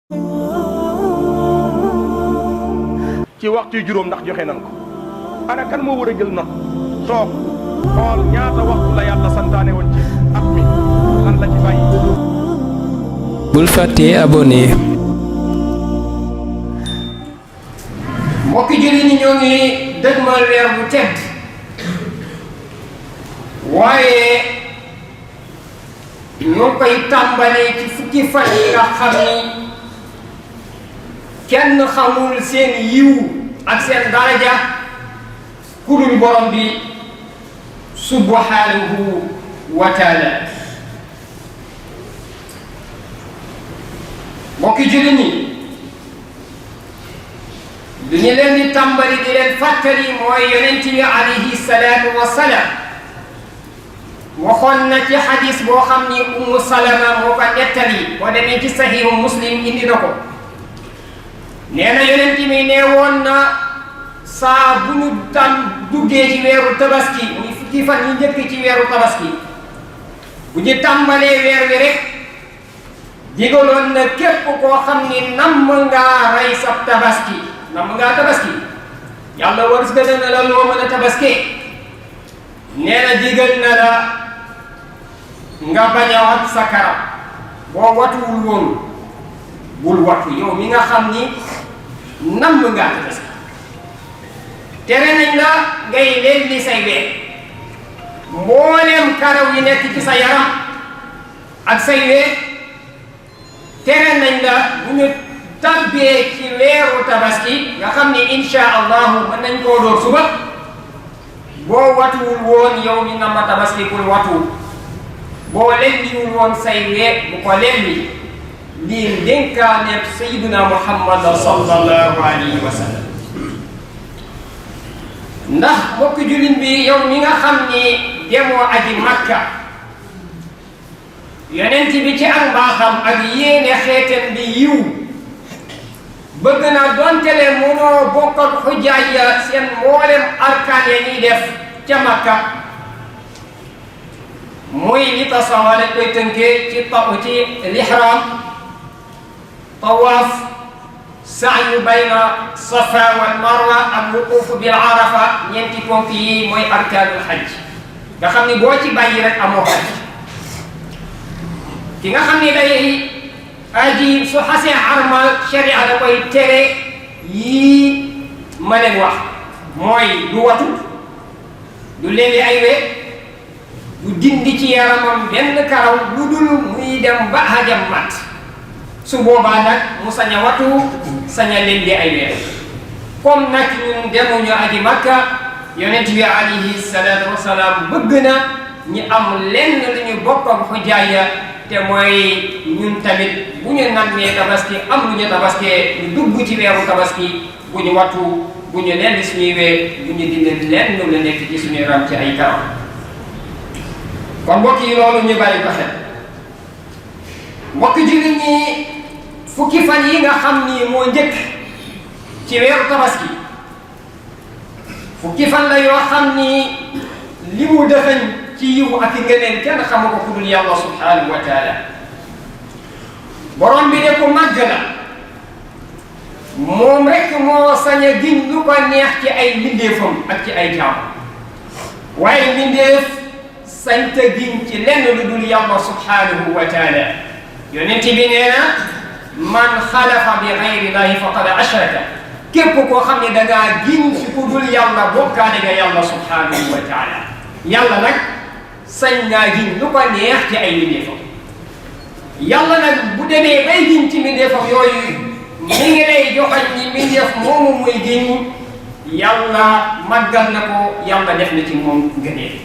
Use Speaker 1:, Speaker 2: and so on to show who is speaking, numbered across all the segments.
Speaker 1: ci waxtu juróom ndax joxe nan ko ana kan moo war a jël note toog xool ñaata waxtu la yàlla santaane woon ci at mi lan la ci bàyyi.
Speaker 2: bul fàttee abonné.
Speaker 3: mbokki jullit ñi ñoo ngi dëgmal weer bu tedd waaye ñoo koy tàmbalee ci fukki fan yi nga xam ni kenn xamul seen yiw ak seen daraja ku dul borom bi subhanahu wa taala. mbokki jullit ñi lu ñu leen di tàmbali di leen fàttali mooy yonent bi alayhi salaatu wa salaam waxoon na ci xadis boo xam ni Ummu Salama moo ko nettali boo demee ci sahihu Muslim indi na ko. nee na yonent bi nee woon na saa bu ñu duggee ci weeru tabaski muy fukki fan yi njëkk ci weeru tabaski bu ñu tàmbalee weer wi rek digaloon na képp koo xam ni namm ngaa rey sa tabaski namm ngaa tabaski yàlla wërsëgal na la loo mën a tabaskee nee na digal na la nga bañ a wat sa karaw boo watuwul woon bul watu yow mi nga xam ni namm ngaa tabaski tere nañ la ngay leen li say wee mbooleem karaw yi nekk ci sa yaram ak say wee tere nañ la bu ñu tàbbee ci weeru tabaski nga xam ni insha allahu mën nañ koo door suba boo watuwul woon yow mi nama tabaski bul watu boo lenniwul woon say wee bu ko lenni lii dénkaaneeb sayyiduna muhammad sallallahu alayhi wa sallam. ndax mbokk jullit bi yow mi nga xam ni demoo aji makka yonent bi ci ak mbaaxam ak yéene xeetam bi yiw bëgg na dontele mënoo bokk ak xujjaaj ya seen mboolem arkaan ya ñuy def ca makka muy li tasawale koy tënkee ci lihram tawaaf sa'yu bayna safa wal marwa ak wuquuf bil arafa ñeenti ponk yi mooy arkaanul xaj nga xam ni boo ci bàyyi rek amoo xaj. ki nga xam ni day aji su xasee armal sharia da koy tere yii ma leen wax mooy du watu du leeli ay we du dindi ci yaramam benn karaw lu dul muy dem ba hajam mat su boobaa nag mu sañ a watu sañ a leen di ay weer. comme nag ñun demuñu aji makka yonent bi alayhi salaatu wasalaam bëgg na ñi am lenn lu ñu bokk ak xujaaya te mooy ñun tamit bu ñu nammee tabaski am lu ñu tabaskee ñu dugg ci weeru tabaski bu ñu watu bu ñu leen suñuy wee bu ñu dindi lenn lu nekk ci suñuy ram ci ay karaw. kon mbokk yi loolu ñu bàyyi ko xel. mbokk jullit ñi fukki fan yi nga xam ni moo njëkk ci weeru tabaski fukki fan la yoo xam ni li mu dëxëñ ci yiw ak ngëneel kenn xamu ko ku dul yàlla subhanahu wa taala. borom bi de ko màgg la moom rek moo sañ a giñ lu ko neex ci ay mbindeefam ak ci ay jaam waaye mbindeef sañ te giñ ci lenn lu dul yàlla subhanahu wa taala. yonent bi nee na man xalafa bi gayri llahi faqad ashraka képp koo xam ne dangaa giñ ci ku dul yàlla bokkaale nga yàlla subhanahu wa taala. yàlla nag sañ ngaa giñ lu ko neex ci ay mbindeefam. yàlla nag bu demee bay giñ ci mbindeefam yooyu mi ngi lay joxañ ni mbindeef moomu muy giñ yàlla màggal na ko yàlla def na ci moom ngëneel.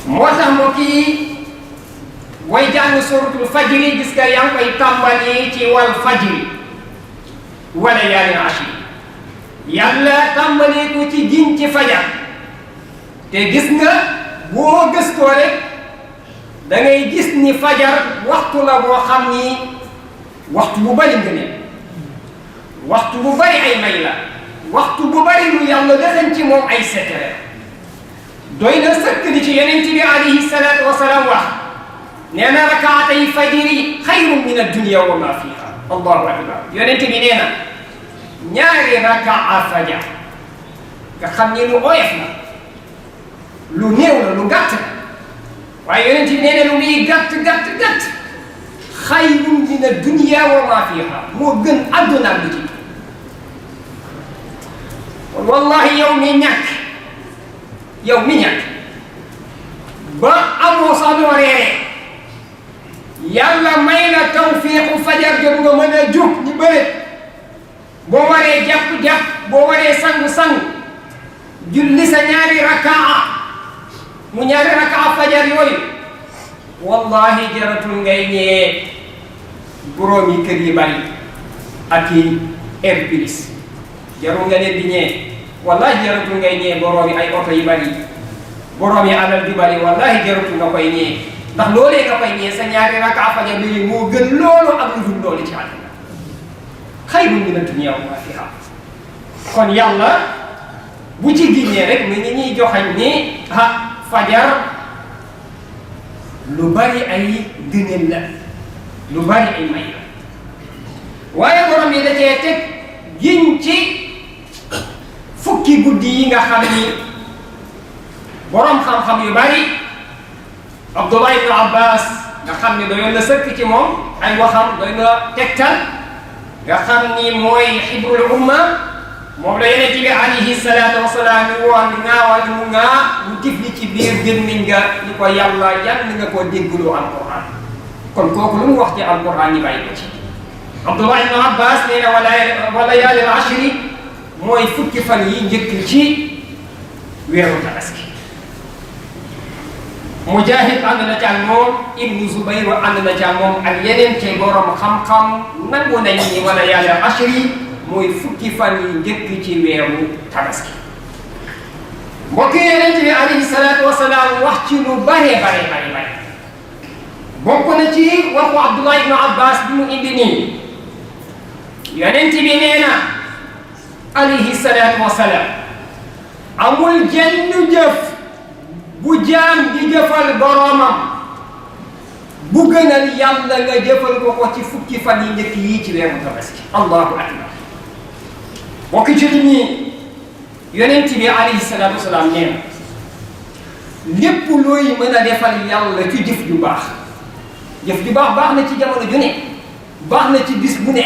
Speaker 3: moo tax mbokk yi booy jàng suratul fajri gis nga yaa ngi koy tàmbali ci wal fajri wala yaalin ashri yàlla tàmbali ko ci giñ ci fajar te gis nga boo gëstoo rek da ngay gis ni fajar waxtu la boo xam ni waxtu bu bari nga ne waxtu bu bari ay may la waxtu bu bari lu yàlla defeen ci moom ay secret doy na sëkk ni ci yonent bi alayhi salaatu wasalaam wax nee na rakaatay fajri xayrun min ad-dunya wa ma fiha allahu akbar yonent bi nee na ñaari rakaa fajar nga xam ni lu oyof la lu néew la lu gàtt la waaye yonent bi nee na lu muy gàtt xayrun mina dunya wa ma fiha moo gën àdduna lu ci kon wallahi yow mi ñàkk ba amoo sax doo reeree yàlla may la tawfiixu fajar jot nga mën a jóg ñu bëre boo waree jàpp boo waree sangu julli sa ñaari rakaa fajar yooyu wallahi jaratul ngay ñee borom yi kër yi bari ak i air plus jarul nga leen di ñee wallahi jaratul ngay ñee borom yi ay oto yi bari borom yi alal di bari wallahi jaratul nga koy ñee ndax loolee nga koy ñee sa ñaari rakaa fajar yooyu moo gën loolu ak lu dul loolu ci àdduna xayrun mina dunya wa ma fiha kon yàlla bu ci giñee rek mi ngi ñuy joxañ ni fajar lu bari ay gëneel la lu bari ay may la waaye borom yi da cee teg giñ ci fukki guddi yi nga xam ni borom xam-xam yu bari Abdullah ibn Abbas nga xam ni doyoon na sëkk ci moom ay waxam doy na tegtal nga xam ni mooy xibrul umma moom la yonent bi alayhi salaatu wasalaam ni woon ngaawal mu ngaa mu tifli ci biir gémmiñ nga ni ko yàlla yan nga koo déggloo alquran kon kooku lu mu wax ci alquran ñi bàyyi ko ci Abdullah ibn Abbas nee na wala yaalil ashri mooy fukki fan yi njëkk ci weeru tabaski Mujahid ànd na ci ak moom Ibnu Zubayr ànd na ci ak moom ak yeneen ci borom xam-xam nangu nañ ni wala yaalil ashri mooy fukki fan yi njëkk ci weeru tabaski mbokk yi yonent bi alayhi salaatu wasalaam wax ci lu bare bokk na ci waxu Abdullah ibn Abbas bi mu indi nii yonent bi nee na alayhi salaatu wasalaam amul jenn jëf bu jaam di jëfal boroomam bu gënal yàlla nga jëfal ko ci fukki fan yi njëkk yi ci weeru tabaski allahu akbar bokk ci li ñi yonent bi alayhi salaatu wasalaam nee na lépp looy mën a defal yàlla ci jëf ju baax baax na ci jamono ju ne baax na ci bis bu ne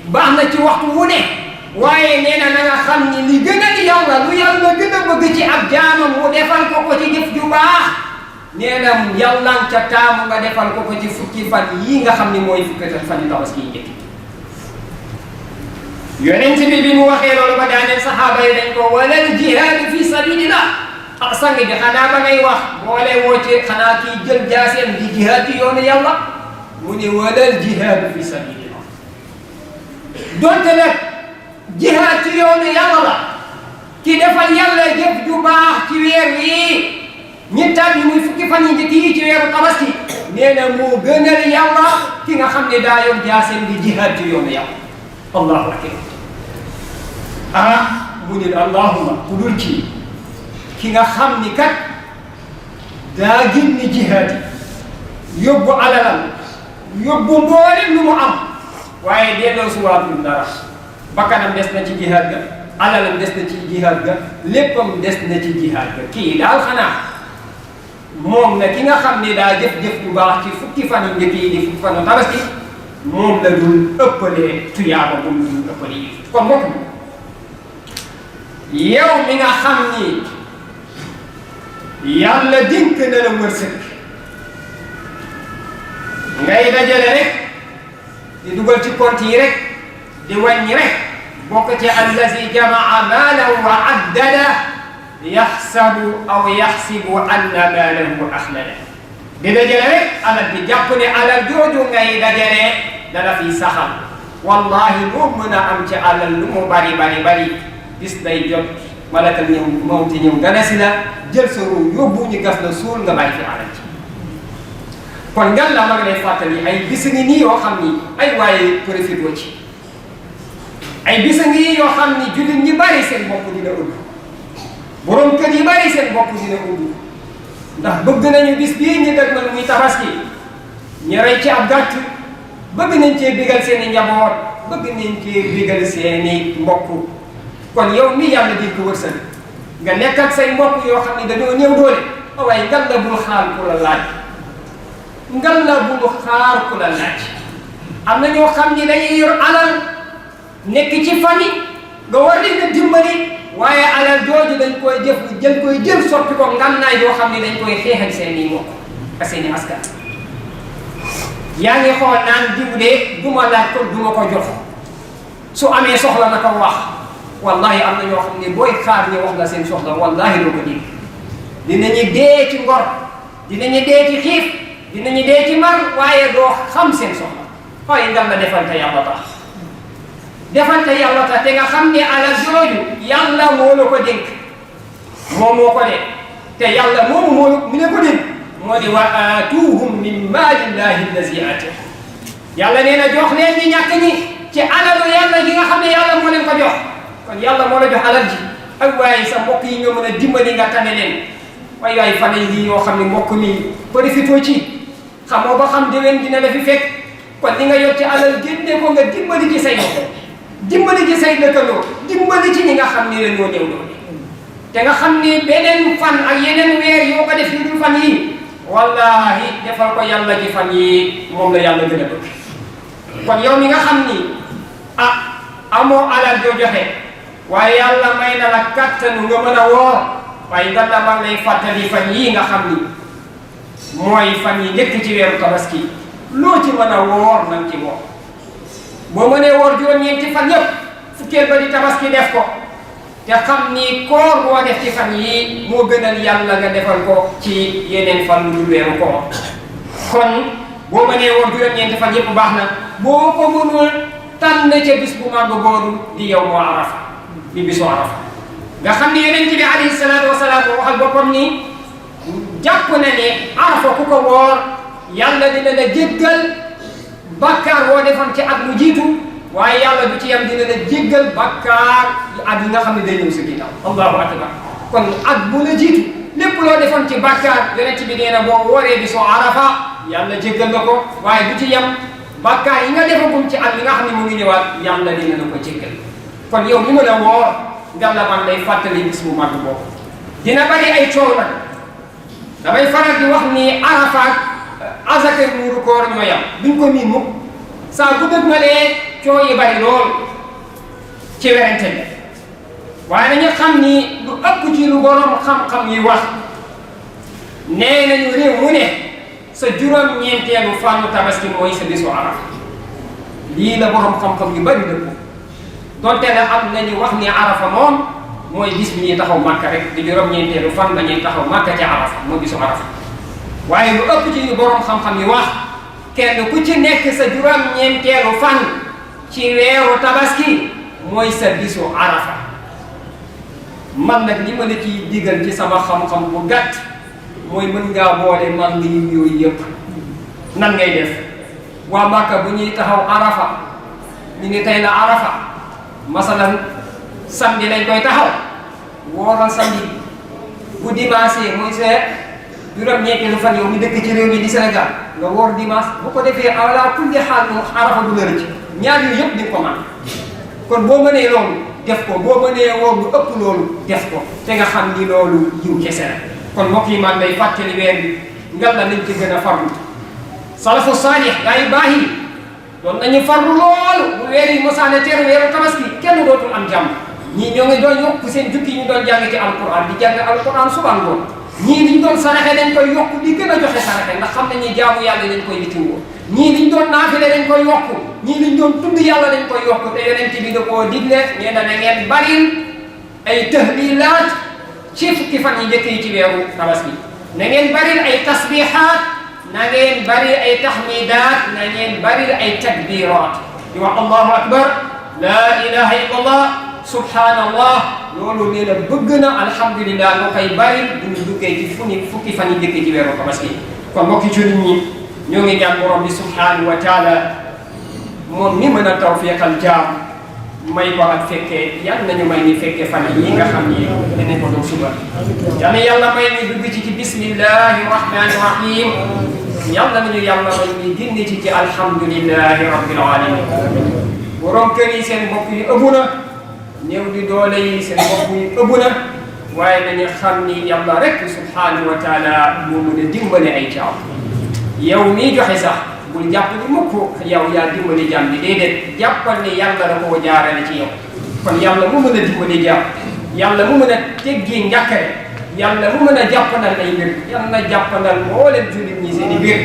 Speaker 3: baax na ci waxtu wu ne waaye nee na nga xam ni li gën a yàlla lu yàlla gën a bëgg ci ab jaamam mu defal ko ci jëf ju baax nee na yàlla ca taamu nga defal ko ci fukki fan yii nga xam ni mooy fukki fan yi tabaski yi njëkk yonent bi mu waxee loolu ba daaneel saxaaba yi dañ ko walal jihaadu fi sabilillah sang bi xanaa ba ngay wax boole woo ci xanaa kii jël jaaseem di jihaad ci yoonu yàlla mu ne walal jihaadu fi sabilillah donte nag jihaad ci yoonu yàlla la ki defal yàlla jëf ju baax ci weer wi ñi tàbbi muy fukki fan yi njëkk yi ci weeru tabaski nee na moo gënal yàlla ki nga xam ne daa yor jaaseem di jihaad ci yoonu yàlla allahu akbar mu ne allahuma ku dul ki nga xam ni kat daa génn jihaad yi yóbbu alalam yóbbu mboolem lu mu am waaye delloo suwaatul dara bakkanam des na ci jihaad ga alalam des na ci jihaad ga léppam des na ci jihaad ga kii daal xanaa moom na ki nga xam ne daa jëf-jëf bu baax ci fukki fan yu njëkk yi di fukki fanu tabaski moom la dul ëppalee tuyaaba moom la dul ëppalee yi kon mbokk mi yow mi nga xam ni yàlla dénk na la wërsëg ngay dajale rek di dugal ci compte yi rek di wàññi rek bokk ci allazi jamaa maalan wa addada yaxsabu aw yaxsibu anna maalahu axlada di dajale rek alal bi jàpp ne alal jooju ngay dajale dana fi saxal wallahi loo mën a am ci alal lu mu bari bis day jot malakal ñëw mawti ñëw ganasi la jël sa ruu yóbbu ñu gas la suul nga bàyyi fi alal ci kon ngan la ma ngi lay fàttali ay bis ngi nii yoo xam ni ay waaye profité ci ay bis ngi yoo xam ni jullit ñi bari seen bopp dina ëpp borom kër yi bari seen bopp dina ëpp ndax bëgg nañu bis bii ñu dëgmal muy tabaski ñu rey ci ab gàtt bëgg nañ cee bégal seen i njaboot bëgg nañ cee bégal seen i mbokk kon yow mi yàlla di ko wërsëg nga nekk ak say mbokk yoo xam ne dañoo néew doole waaye ngal la bul xaar ku la laaj ngal la bul xaar ku la laaj am na ñoo xam ni dañuy yor alal nekk ci famille nga war leen a dimbali waaye alal jooju dañ koy jël soppi ko ngannaay yoo xam ne dañ koy xeex ak seen i mbokk ak seen i askan yaa ngi xool naan diw de du ma laaj ko du ma ko jox su amee soxla na ko wax wallahi am na ñoo xam ne booy xaar ñu wax la seen soxla wallahi doo ko dégg dinañu dee ci ngor dinañu dee ci xiif dinañu dee ci mar waaye doo xam seen soxla waaye ngam la defante yàlla tax defante yàlla tax te nga xam ne alal jooju yàlla moo la ko dénk moom moo ko de te yàlla moomu moo mu ne ko dénk moo di wa aatuuhum min maalillahi allazi aataakum yàlla nee na jox leen ñi ñàkk ñi ci alalu yàlla gi nga xam ne yàlla moo leen ko jox kon yàlla moo la jox alal ji ak waaye sa mbokk yi nga mën a dimbali nga tane leen waaye waaye fan yi yoo xam ne mbokk mi profitoo ci xamoo ba xam déwén dina la fi fekk kon li nga yor ci alal génne ko nga dimbali ci say mbokk dimbali ci say dëkkandoo dimbali ci ñi nga xam ne leen ñoo ñëw doon te nga xam ni beneen fan ak yeneen weer yoo ko def yu dul fan yi wallahi defal ko yàlla ci fan yi moom la yàlla gën a bëgg kon yow mi nga xam ni amoo alal joo joxe waaye yàlla may na la kattanu nga mën a woor waaye nga la mag lay fàttali fan yii nga xam ni mooy fan yi nekk ci weeru tabaski loo ci mën a woor nang ci woor boo mënee woor juróom-ñeenti fan yëpp fukkeel ba di tabaski def ko te xam ni koor boo def ci fan yii moo gënal yàlla nga defal ko ci yeneen fan lu dul weeru koor kon boo mënee woor juróom-ñeenti fan yëpp baax na boo ko mënul tànn ca bis bu màgg boobu di yow moo arafa di bisu arafa nga xam ni yonent bi alayhi salaatu wasalaam waxal boppam ni jàpp na ne arafa ku ko woor yàlla dina la jéggal bakkaar woo defoon ci at mu jiitu waaye yàlla du ci yam dina la jéggal bakkaar at yi nga xam ne day ñëw sa ginnaaw allahu akbar kon at bu la jiitu lépp loo defoon ci bakkaar yonent bi nee na boo wooree bisu arafa yàlla jéggal nga ko waaye du ci yam bakkaar yi nga defagum ci at yi nga xam ne mu ngi ñëwaat yàlla dina la ko jéggal kon yow li mën a woor ngalla man lay fàttali bis bu mag boobu dina bari ay coow nag damay faral di wax ni arafa ak azaka muuru koor ñoo yam duñ ko miin mukk saa bu dëgg ma lee coow yi bari lool ci werante bi waaye dañu xam ni lu ëpp ci lu borom xam-xam yi wax nee nañu réew mu ne sa juróom-ñeenteelu fànnu tabaski mooy sa bisu arafa lii la borom xam-xam yu bari dëpp donte la am nañu wax ni arafa moom mooy bis bi ñuy taxaw màkka rek di juróom-ñeenteelu fan la ñuy taxaw màkka ci arafa mooy bisu arafa waaye lu ëpp ci ñu borom xam-xam yi wax kenn ku ci nekk sa juróom-ñeenteelu fan ci weeru tabaski mooy sa bisu arafa man nag li ma la ciy digal ci sama xam-xam bu gàtt mooy mën ngaa boole man ngi yooyu yëpp nan ngay def waa màkka bu ñuy taxaw arafa ñu ngi tey la arafa masalan samedi lañ koy taxaw wooral samedi bu dimanche muy see juróom-ñeenteelu fan yow mi dëkk ci réew mi di Sénégal nga woor dimanche bu ko defee ala kulli xaal moom arafa du la rëcc ñaar yooyu yëpp di ko man kon boo mënee loolu def ko boo mënee woor lu ëpp loolu def ko te nga xam ni loolu yiw kese la kon mbokk yi man day fàttali weer bi ngal la nañ ci gën a farlu salafu saalih gaa yu baax yi doon nañu farlu loolu bu weer yi mosaane teeru weeru tabaski kenn dootul am jàmm ñii ñoo ngi doon yokk seen jukki ñu doon jàng ci alquran di jàng alquran suba ngoon ñii liñ doon saraxe dañ koy yokk di gën a joxe saraxe ndax xam nañu jaamu yàlla dañ koy yittiwoo ñii liñ doon naafile dañ koy yokk ñii liñ doon tudd yàlla dañ koy yokk te yonent bi da koo digle nee na ngeen baril ay tahlilaat ci fukki fan yi njëkk yi ci weeru tabaski na ngeen baril ay tasbihaat na ngeen bari ay tahmidaat na ngeen bari ay takbiraat di wax allahu akbar la ilaha illallah subhanallah loolu nee na bëgg na alhamdulillah nga koy bari bu ñu duggee ci fukki fan yi njëkk ci weeru tabaski kon mbokki ci nit ñi ñoo ngi ñaan borom bi subhanahu wa taala moom mi mën a tawfiqal jaam may ko ak fekkee yal nañu may ni fekkee fan yi nga xam ni dinañ ko doon suba yal na yàlla may ni dugg ci bismillahi rahmani rahim yàlla nañu yàlla may ñuy génne ci alhamdulillahi rabbil alamin. borom kër yi seen bopp yi ëpp na, néew di doole yi seen bopp yi ëpp na, waaye nañu xam ni yàlla rek subhanahu wa taala moo mën a dimbale ay jaam. yow mii joxe sax bul jàpp ni mukk yow yaa dimbali jaam bi, déedéet jàppal ni yàlla da koo jaarale ci yow. kon yàlla mu mën a dimbali jaam, yàlla mu mën a teggi njàkkare, yàlla mu mën a jàppandal ay mbir, yàlla na jàppandal mboolem jullit ñi seen i mbir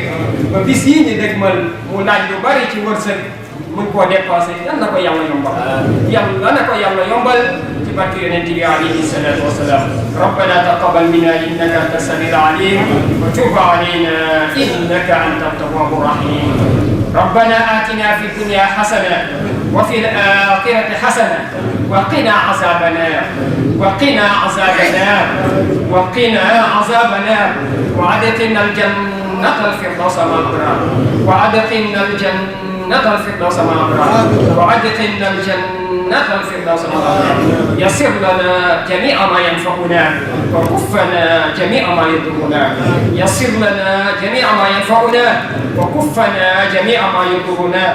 Speaker 3: ba bis yii ñu dégmal mu laaj lu bari ci wërsëg mun koo dépassé. yal na ko yàlla yombal, yàlla na ko yàlla yombal ci barke yonent bi alayhi salaatu wasalaam. rabbana taqabbal minna innaka anta samiul alim wa tub alayna innaka anta tawwabur rahim. rabbana atina fi dunya hasana wa fil akhirati hasana wa qina azaban nar وقنا عذاب النار وقنا عذاب النار وأدخلنا الجنة الفردوس مع الأبرار وأدخلنا الجنة الفردوس مع الأبرار وأدخلنا الجنة الفردوس مع الأبرار. يسر لنا جميع ما ينفعنا وكفنا جميع ما يضرنا. يسر لنا جميع ما ينفعنا وكفنا جميع ما يضرنا.